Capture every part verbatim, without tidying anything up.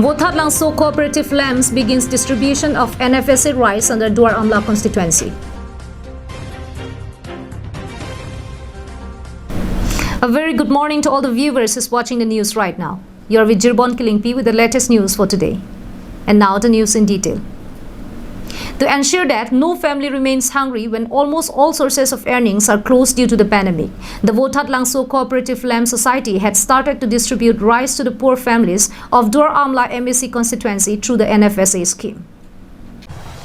Vothatlangso Cooperative Lamps begins distribution of N F S A rice under Duar Amla constituency. A very good morning to all the viewers who's watching the news right now. You're with Jirbon Killingpi with the latest news for today. And now the news in detail. To ensure that no family remains hungry when almost all sources of earnings are closed due to the pandemic, the Vothatlangso Cooperative Lamp Society had started to distribute rice to the poor families of Duar Amla M A C constituency through the N F S A scheme.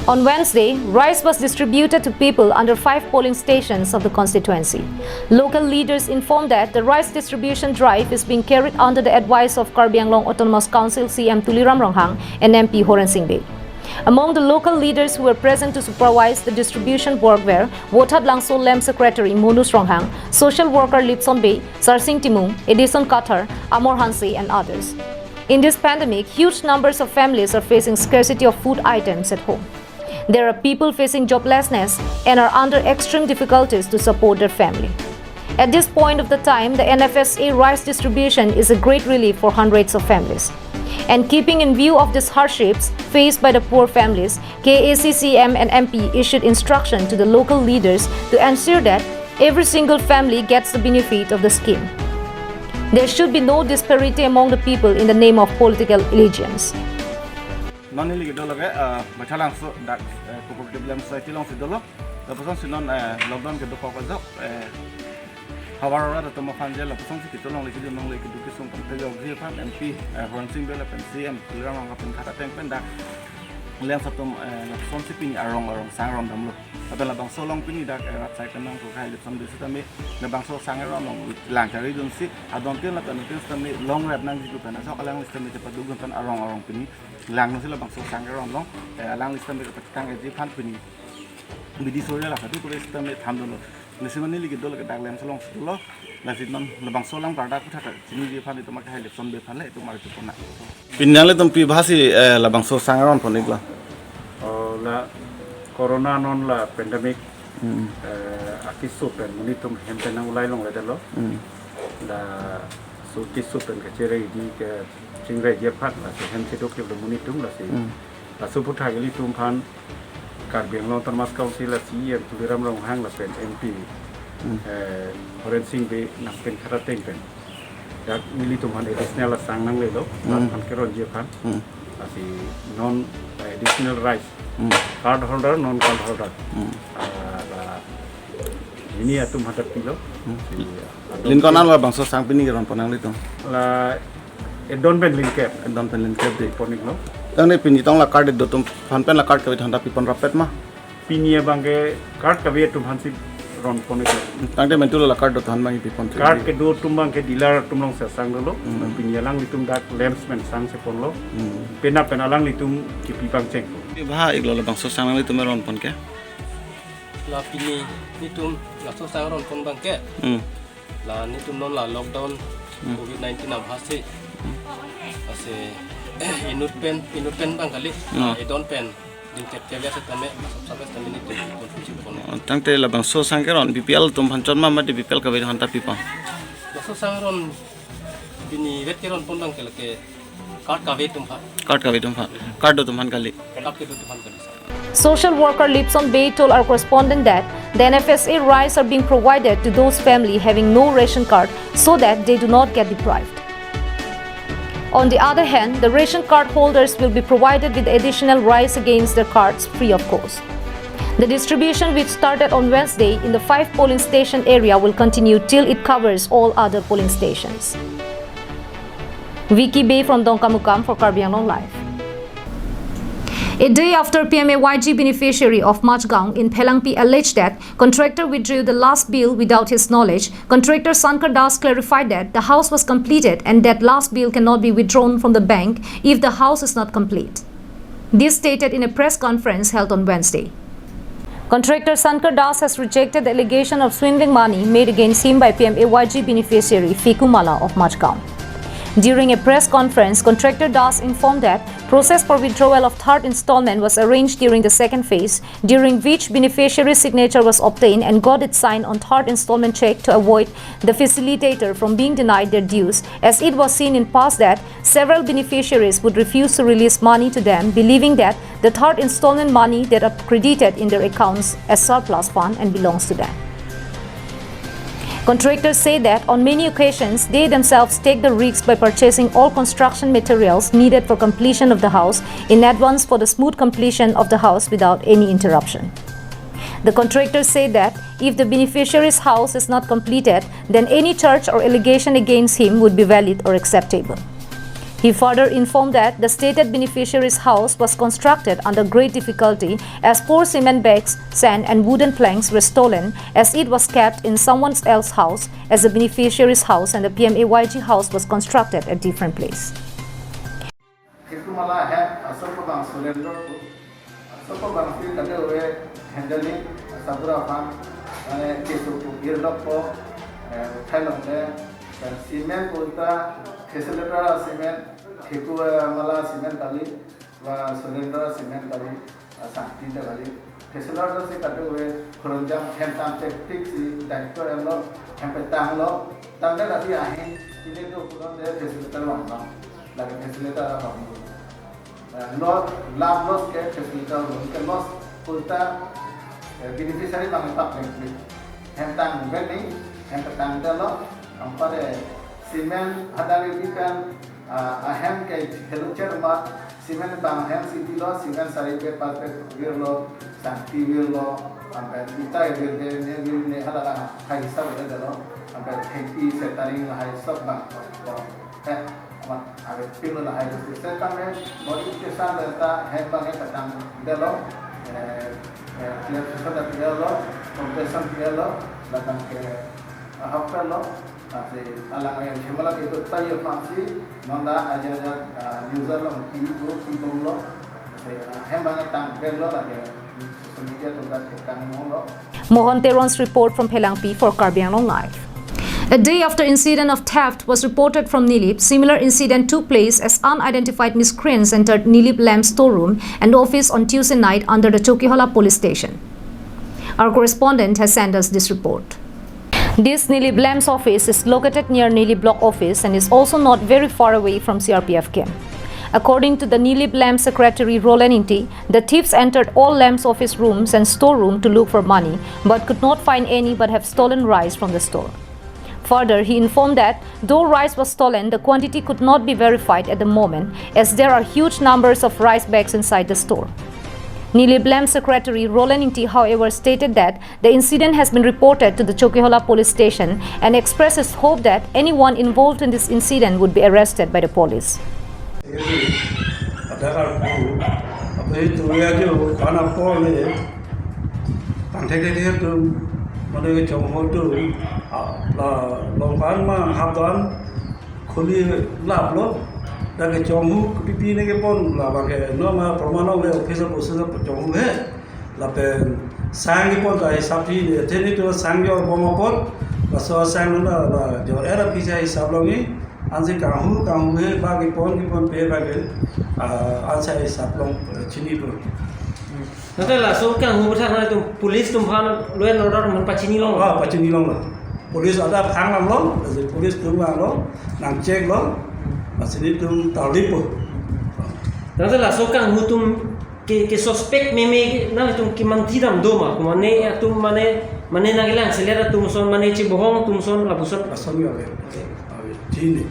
On Wednesday, rice was distributed to people under five polling stations of the constituency. Local leaders informed that the rice distribution drive is being carried under the advice of Karbi Anglong Autonomous Council C E M Tuliram Ronghang and M P Horen Sing Bey. Among the local leaders who were present to supervise the distribution work were Vothatlangso Lamp Secretary Monus Ronghang, social worker Lipson Bey, Sarsing Timung, Edison Kathar, Amor Hanse and others. In this pandemic, huge numbers of families are facing scarcity of food items at home. There are people facing joblessness and are under extreme difficulties to support their family. At this point of the time, the N F S A rice distribution is a great relief for hundreds of families. And keeping in view of these hardships faced by the poor families, K A A C C M and M P issued instruction to the local leaders to ensure that every single family gets the benefit of the scheme. There should be no disparity among the people in the name of political allegiance. Non neli kedo lake, eh, Vothatlangso dak, eh, Cooperative Lamp Society alongsi dolo. Lapuson si non, eh, lockdown kedokok ajok, eh, havar rat atum aphan je lapuson si kito longle kidun longle kedo kesung pangthejokji aphan M P, eh, Horen Sing Bey lapen C E M Tuliram Ronghang pen khat ateng pen dak lamps atum, eh, lapuson si pini arong arong sang rondamlo. Lapen labangso along pini dak, eh, rat asai pen nangkok hai Lipson Bey sitame labangso sang rondam along lang chari dunsi adon tin lapen tin sitame longrap nangji pu pen ajok alangli sitame chepaduk dun pen arong arong pini langdunsi labangso sang rondam along, eh, alangli sitame kepatang eji aphan pini bidi soria la kadu kore sitame thandunlo. Lasi non neli kedo lake dak lamps alongsi dolo. Lasi non labangso alang parda kutha ta chiniji aphan itum akehai Lipson Bey aphan le itum arju pon nang. Pini nanglitum pi bhasi, eh, labangso sang ron pon iklo? Oh, la corona non la pandemic, Hmm. eh, akiso pen monit atum hem pen nang ulai longledetlo. Hmm. Laso kiso pen kachere di kachingreji aphan lasi hem chedok kevlo monit atum lasi. Hmm. Laso aputhak ilitum aphan Karbi Anglong Autonomous Council a C E M Tuliram Ronghang lapen M P, Hmm. eh, Horen Sing Bey nangpen khat ateng pen dak nelitum aphan additional asang nanglelo, Hmm. aphan keronji aphan. Hmm. Lasi non, eh, additional rice. Hmm. Card holder, non card holder. Hmm. Ah, la, hini atum hadak pilo. Hmm. Si, ah, Lin ko-an labangso sang pini keron pon nanglitum? La, edon pen lin kep. Edon pen lin kep di. Pon iklo. Tangte pini tong la card do atum aphan pen la card kave atum aphan ta pipon rapet ma? Pini abangke card kave atum aphansi ron pon iklo. Tangte mentu la card do atum aphan abang pipon. Card kedo atum abangke dealer atum alongsi asang dolo. Hmm. Pini alanglitum dak lamps pen sangse ponlo. Hmm. Penap pen alanglitum kipi pangcheng. Pi bha iklo labangso sang nanglitum ron pon ke? La pini nelitum laso sang ron pon abangke. Hmm. La nelitum non la lockdown Hmm. covid nineteen abhasi. Hmm. Lasi inut pen, inut pen abang kali. Hmm. Edon pen. Din tet kevia setame, masuk sampai setame nelitum pon pon pon. Oh, tangte labangso sang keron B P L atum aphan chot ma mate B P L kave atum aphan ta pipon? Laso sang ron pini vet keron pon abangke lake card kave atum aphan. Card kave atum aphan. Card do atum aphan kali. Card kedo atum aphan kali, sir. Social worker Lipson Bey told our correspondent that the N F S A rice are being provided to those family having no ration card so that they do not get deprived. On the other hand, the ration card holders will be provided with additional rice against their cards free of cost. The distribution, which started on Wednesday in the five polling station area, will continue till it covers all other polling stations. Vicky Bey from Dongkamukam for Karbi Anglong Live. A day after P M A Y G beneficiary of Machgaon in Phelangpi alleged that contractor withdrew the last bill without his knowledge, contractor Sankar Das clarified that the house was completed and that last bill cannot be withdrawn from the bank if the house is not complete. This stated in a press conference held on Wednesday. Contractor Sankar Das has rejected the allegation of swindling money made against him by P M A Y G beneficiary Fiku Mala of Machgaon. During a press conference, contractor Das informed that Process for withdrawal of third installment was arranged during the second phase, during which beneficiary's signature was obtained and got it signed on third installment check to avoid the facilitator from being denied their dues, as it was seen in past that several beneficiaries would refuse to release money to them, believing that the third installment money that are credited in their accounts as surplus fund and belongs to them. Contractors say that on many occasions, they themselves take the risk by purchasing all construction materials needed for completion of the house in advance for the smooth completion of the house without any interruption. The contractors say that if the beneficiary's house is not completed, then any charge or allegation against him would be valid or acceptable. He further informed that the stated beneficiary's house was constructed under great difficulty, as poor cement bags, sand and wooden planks were stolen, as it was kept in someone else's house, as the beneficiary's house and the P M A Y G house was constructed at different place. Thekuma la hem asor ko bang surrender ko, asor ko bang si kade ove handling asabura aphan, mane kesu tu ir lok ko, eh, thailong le, dan cement ko ta facilitator cement, thekuma la cement kali, ba surrender cement kali, ah, sangti ta kali. Facilitator si kade ove khorang jam hem tang tactic si daito em lo, hem petang lo, tangte kati ahin, ini tu kurang de facilitator bang bang. Lagi facilitator abang. Eh, loss, lab loss ke facilitator abang ke loss, ulta, eh, beneficiary bang impact lagi. Hem tang beni, hem petang de lo, angpa de cement hadari di kan, ah, ahem ke helo cher ma, cement bang hem si di lo, cement sari pe pas pe vir lo, sangti vir lo, ampe ita vir de ne vir ne hala la hai hisab de lo, ampe thengpi setaring la hai sok bang. Eh, amat ave pil la hai hisab. Setame body ke san ta hem bang hem petang de lo, eh, eh, clear sesa ta de lo, compensation de lo, la tang ke, ah, hap lo. Lasi alang yang hemala itu tayo pangsi, nonda aja aja, ah, news lo, T V ko, T V lo, lasi, ah, hem bang tang ben lo lagi, social media tu kan kang lo. Mohan Teron's report from Phelangpi for Karbi Anglong Live. A day after incident of theft was reported from Nilip, similar incident took place as unidentified miscreants entered Nilip Lamps storeroom and office on Tuesday night under the Chokihola police station. Our correspondent has sent us this report. This Nilip Lamps office is located near Nilip block office and is also not very far away from C R P F camp. According to the Nilip Lamps secretary Roland Ingti, the thieves entered all Lamps office rooms and storeroom to look for money, but could not find any but have stolen rice from the store. Further, he informed that though rice was stolen, the quantity could not be verified at the moment, as there are huge numbers of rice bags inside the store. Nilip Lamps secretary Roland Ingti, however, stated that the incident has been reported to the Chokihola police station and expressed his hope that anyone involved in this incident would be arrested by the police. Adak arpu, ape itu ya jo, karena pole, tangthek thek atum, mane chonghu atum, ah, la, long pan ma hap dan, khuli lap lo, dak kechonghu pipi ne kepon, la bang ke, no ma proman le office bosu sa chonghu he, lapen sang kepon ta hisap thi ne, theni tu sang jor bom apot, laso sang na la, jor era pisa hisap longi, ansi kanghu, kanghu he, ba kepon, kepon pe ba ke, ah, ansi hisap long, eh, chini po. Tangte laso kanghu athak nangtum police atum aphan law and order atum aphan pachini long. Ah, pachini long lo. Police ada phang lang lo, police atum lang lo, nang check lo, lasi nelitum tarlip po. Tangte laso kanghu atum ke, ke suspect meme nangtum kemanthi dam do ma, mane atum mane, mane nangkelang selet atum ason, mane chebohong atum ason, lapuson. Lason yo le. Okay. Ave, chini.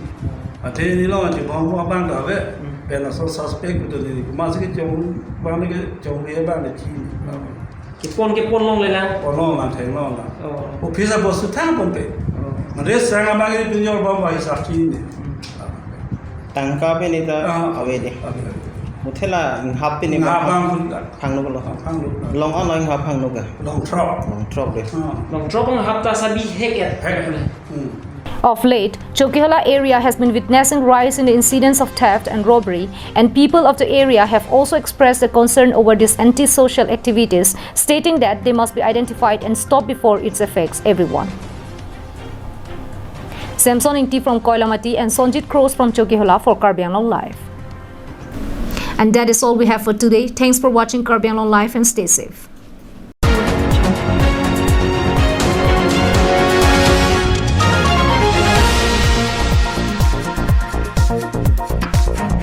Athe neli long chebohong abang ta ave. Hmm. Pen laso suspect betul ni. Masih kechong, bang ni kechong dia bang ni chini. Kepon, kepon long le lang. Pon long lang, theng long lang. Oh. Office bosu thang ponpe. Oh. Mane sang abang ni pinjor bom ba hisap chini. Hmm. Tangka pen ita Ah. ave de. Ave, ave. Muthe la inghap pen Inghap bang phang lo. Phang lo. Long ano inghap phang lo ke? Long throk. Long throk de. Ah. Long throk inghap ta sabi hek ya. Hek. Hmm. Of late, Chokihola area has been witnessing rise in the incidents of theft and robbery, and people of the area have also expressed their concern over these antisocial activities, stating that they must be identified and stopped before it affects everyone. Samson Ingti from Koilamati and Sonjit Kros from Chokihola for Karbi Anglong Live. And that is all we have for today. Thanks for watching Karbi Anglong Live and stay safe.